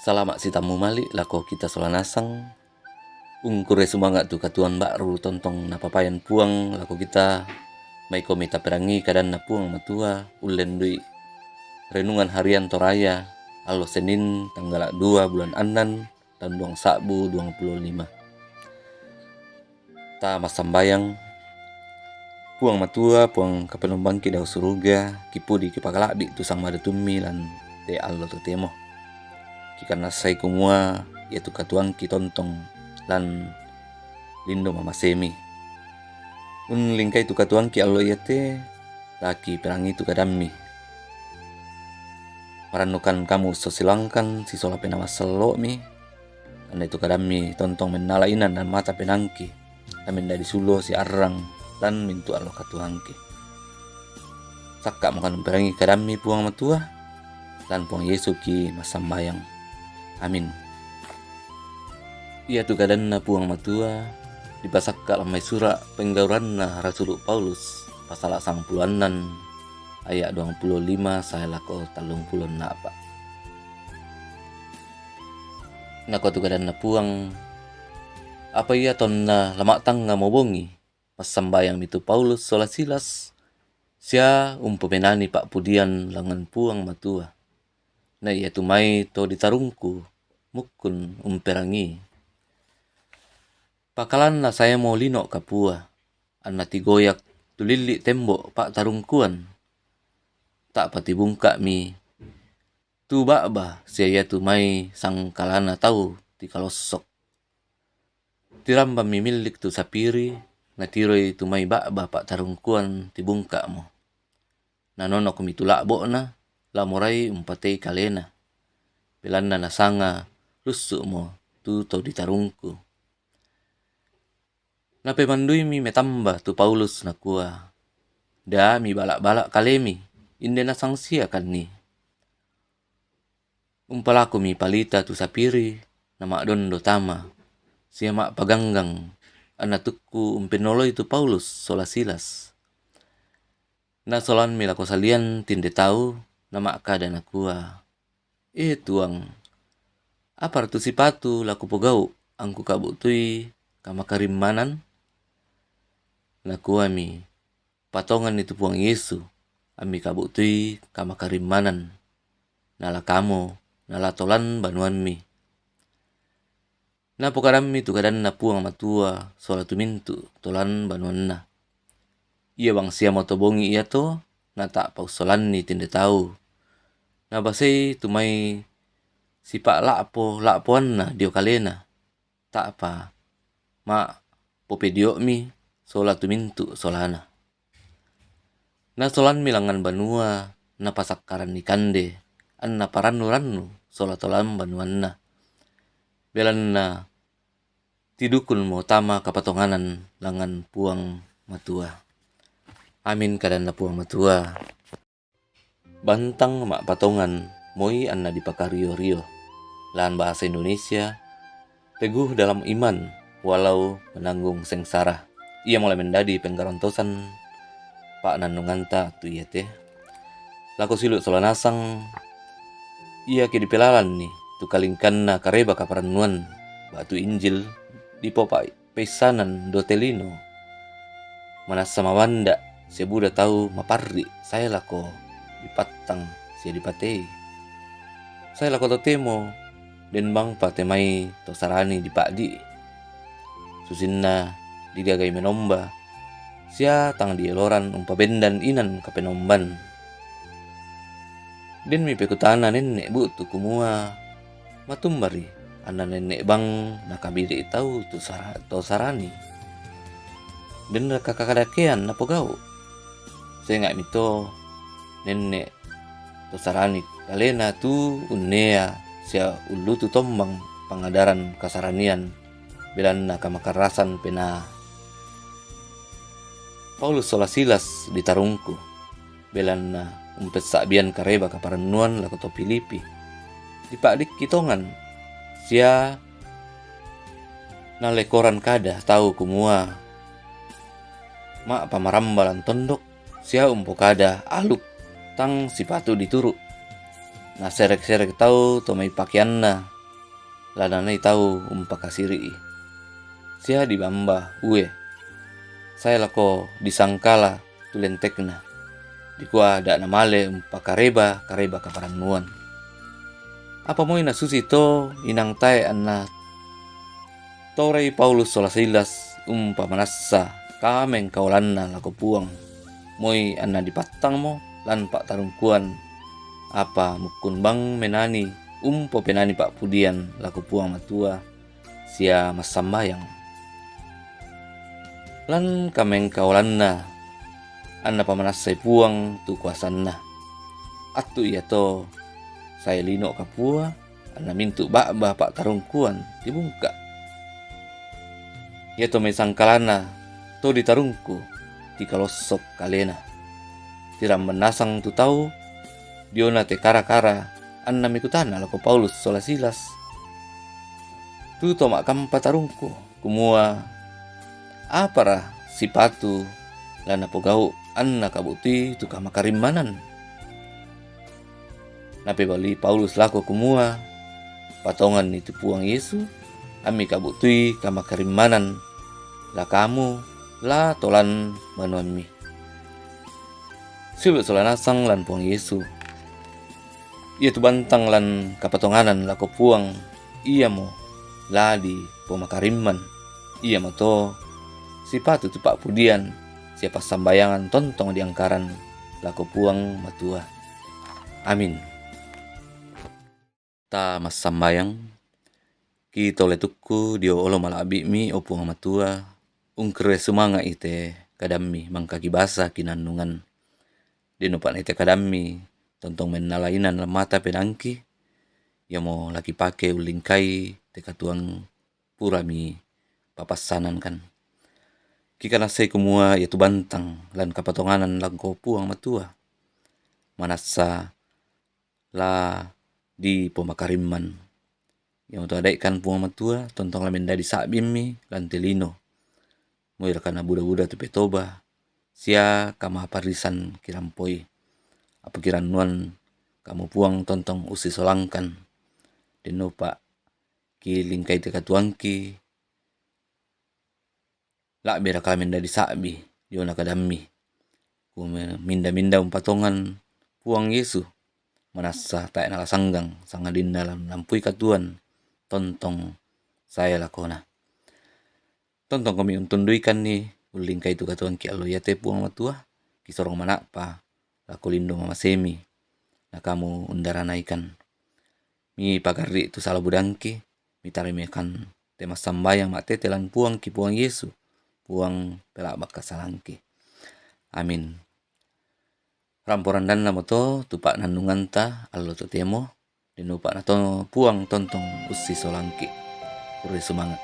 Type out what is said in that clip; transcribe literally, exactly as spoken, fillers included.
Salama' sitammu mali' lako kita sola nasang. Ungkure sumanga' tu katuoan ba'ru tontong napapayan Puang lako kita, maikomi taperangi kadanNa Puang Matua, ullendui Renungan Harian Toraya, allo Senin, tanggala' dua bulan annan, taun duang sa'bu duang pulo lima. Ta massambayang. Puang Matua, Puang Kapenombangki dao suruga, kipudi kipakala'bi' tu sangmadatummi lan te allo totemo. Kikannassai kumua iatu katuoangki tontong lan lindo mamasemi. Unlingkai tu katuoangki allo iate, laki perangi tu kadammi. Marannukan kamu sosilangkan sisola penaa massallo'mi, anna itu kadammi tontong mennala inan dan mata penangki, la mendadi sulo siarrang lan mintu allo katuoangki. Sakka'mo kan umperangi kadammi Puang Matua, lan Puang Yesu ki massambayang. Amin. Iatu kadanNa Puang Matua, dipasakka' lan mai sura' penggauranna Rasulu' Paulus, pasala' sangpulo annan, aya' duang pulo lima sae lako tallung pulo nna'pa. Nakua tu kadanNa Puang, apa ia tonna la ma'tangngamo bongi, massambayangmi tu Paulus sola Silas, sia umpomenani pa'pudian langngan Puang Matua. Na iatu mai to ditarungku, mukkun umperangii. Pakalanna saemo lino' kapua, anna tigoyak tulilli' tembo' pa'tarungkuan. Ta'pa tibungka'mi tu ba'ba sia iatu mai sangkalana tau tikalossok. Tirambammi millik tu sapiri, natiroi tu mai ba'ba pa'tarungkuan tibungka'mo. Nanonokmi tu la'bo'na, la morai umpatei kalena. Belanna nasanga lussu'mo tu to ditarungku. Napemanduimi metamba tu Paulus nakua, "Da mibala'-bala' kalemi, inde nasang siakanni." Umpalakumi palita tu sapiri, nama'dondo tama, sia ma'paganggang, anna tukku umpennoloi tu Paulus sola Silas. Nasolanmi lako salian tinde tau, nama'kada nakua, "E Tuang, apa artu sipatu la kupogau' angku kabu'tui kamakarimmanan?" Nakuami, "Patonganni tu Puang Yesu, ammi kabu'tui kamakarimmanan, nala kamo, nala tolan banuammi." Napokadammi tu kadanNa Puang Matua sola tu mintu' tolan banuanna. Ia bangsiamo to bongi iato, nata'pa ussolanni tinde tau. Nabasei tu mai sipa'la'po-la'poanna dio kalena, ta'pa ma'popedio'mi sola tu mintu' solana. Nasolanmi langngan banua, napasakkaranni kande, anna parannu-rannu sola tolan banuanna. Belanna tidukunmo tama kapatonganan langngan Puang Matua. Amin, kadanNa Puang Matua. Bantang ma'patongan moi anna dipakario-rio. Lan bahasa Indonesia, teguh dalam iman walau menanggung sengsara. Iamo la mendadi penggarontosan pa'nannunganta tu iate. Lako siulu' sola nasang, iake dipelalanni tu kalingkanna kareba kaparannuan ba'tu Injil dipopa' peissanan dote lino. Manassa mabanda' sia buda tau maparri' sae lako dipattang sia dipatei. Sae lako totemo den bangpa te mai to Sarani dipa'di'i. Susinna digagai menomba, sia tang dieloran umpabendan inan kapenomban. Denmi pekutana nenne' bu'tu kumua, "Matumbari anna nenne' bang nakabiri'i tau tu Sara-, to Sarani? Denraka kadakean napogau'?" Senga'mi to nenne' to Sarani kalena tu unnea sia ullutu tombang pangadaran kasaranian, belanna kamakarasan penaa. Paulus sola Silas ditarungku, belanna umpessa'bian kareba kaparannuan lako to Filipi. Dipa'dikki tongan, sia nallekoran kada tau kumua, ma'pamaramba lan tondok, sia umpokada aluk tang sipatu dituru'. Naserek-serek tau to mai pakeanna, lananai tau umpakasiri'i. Sia dibamba ue, sae lako disangkala tu lentekna, dikua da namale umpakareba-kareba kaparannuan. Apa moi nasusi to inang tae anna torai Paulus sola Silas umpamanassa kamengkaolanna lako Puang. Moi anna dipattangmo lan pa'tarungkuan, apa mukkun bang menani umpopenani pa'pudian lako Puang Matua sia massambayang. Lan kamengkaolanna anna pamanassai Puang tu kuasanna. Attu iato sae lino kapua anna mintu' ba'ba pa'tarungkuan tibungka'. Iato mai sangkalanna to ditarungku tikalossok kalena. Tiramban nasang tu tau diona te kara-kara anna mekutana lako Paulus sola Silas tu to ma'kampa tarungku, kumua, "Apara sipatu la napogau' anna kabu'tui tu kamakarimmanan?" Napebali Paulus lako kumua, "Patonganni tu Puang Yesu, ammi kabu'tui kamakarimmanan, la kamu la tolan banuammi." Siulu' sola nasang lan Puang Yesu. Iatu bantang lan kapatonganan lako Puang, iamo la dipomakarimman, iamoto sipatu tu pa'pudian sia passambayangan tontong diangkaran lako Puang Matua. Amin. Ta massambayang. Kitole tukku dio olo mala'bi'mi, o Puang Matua, ungkurre sumanga'i te kadammi mangka kibasa kinannungan. Denno pa'nai te kadammi tontong mennala inan lan mata penaangki, iamo la kipake ullingkai te katuoang purami papassanangkan. Kikanassai kumua iatu bantang lan kapatonganan lako Puang Matua manassa la dipomakarimman. Iamoto adai'kan Puang Matua, tontong la mendadi sa'bimmi lan te lino. Moi raka nabuda-buda tu petoba sia kamaparisan kirampoi. Apa kirannuan kamu Puang tontong ussisolangkan. Dennopa kilingkai te katuoangki, la'bi raka mendadi sa'bi diona kadammi. Kuminda-minda umpatongan Puang Yesu, manassa tae' nala sanggang, sangadinna la nampui katuoan tontong sae lakona. Tontongkomi untunduikanni ullingkai tu katuoangki allo iate Puang Matua, kisorong mana'pa lako lindo mamasemi, na kamu undaranaikan. Mipagarri' tu sala budangki, mitarimakan te massambayang ma'tete lan Puangki Puang Yesu, Puang pela'bak kasalangki. Amin. Rampo randanna moto tu pa'nannunganta allo totemo, dennopa nato Puang tontong ussisolangki. Kurre sumanga'.